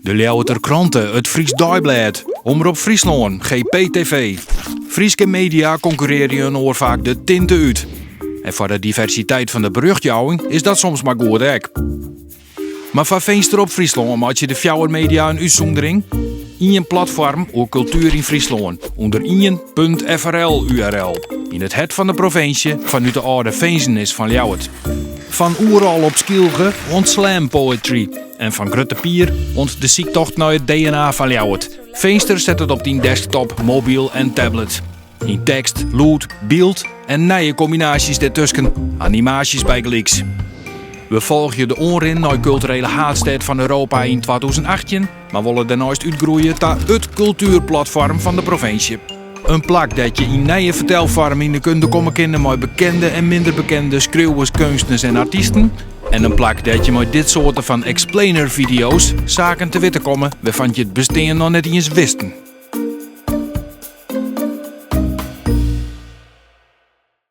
De Ljouwerter Krante, it Frysk Deiblêd, Omrop Fryslân, GPTV. Fryske media konkurrearje inoar faak de tinte út. En foar de diversiteit fan de berjochtjouwing is dat soms mar goed ek. Mar foar Finster op Fryslân meitsje de fjouwer media in útsûndering. Ien platfoarm oer kultuer yn Fryslân ûnder ien .frl URL yn it hert fan de provinsje fanút de âlde finzenis fan Ljouwert. Fan Oerol op Skylge oant slam poetry en fan Grutte Pier oant de syktocht nei it DNA fan Ljouwert. Finster set it op dyn desktop, mobyl en tablet. Yn tekst, lûd, byld en nije kombinaasjes dêrtusken, animaasjes bygelyks. We folgje de oanrin nei kulturele haadstêd fan Europa yn 2018, mar wolle dêrneist útgroeie ta it kultuerplatfoarm fan de provinsje. In plak dêr't je yn nije fertelfoarm yn de kunde komme kinne mei bekende en minder bekende skriuwers, keunstners en artysten. En in plak dêr't je mei dit soarte fan explainer-fideo's saken te witten komme wêrfan't je it bestean noch net iens wisten.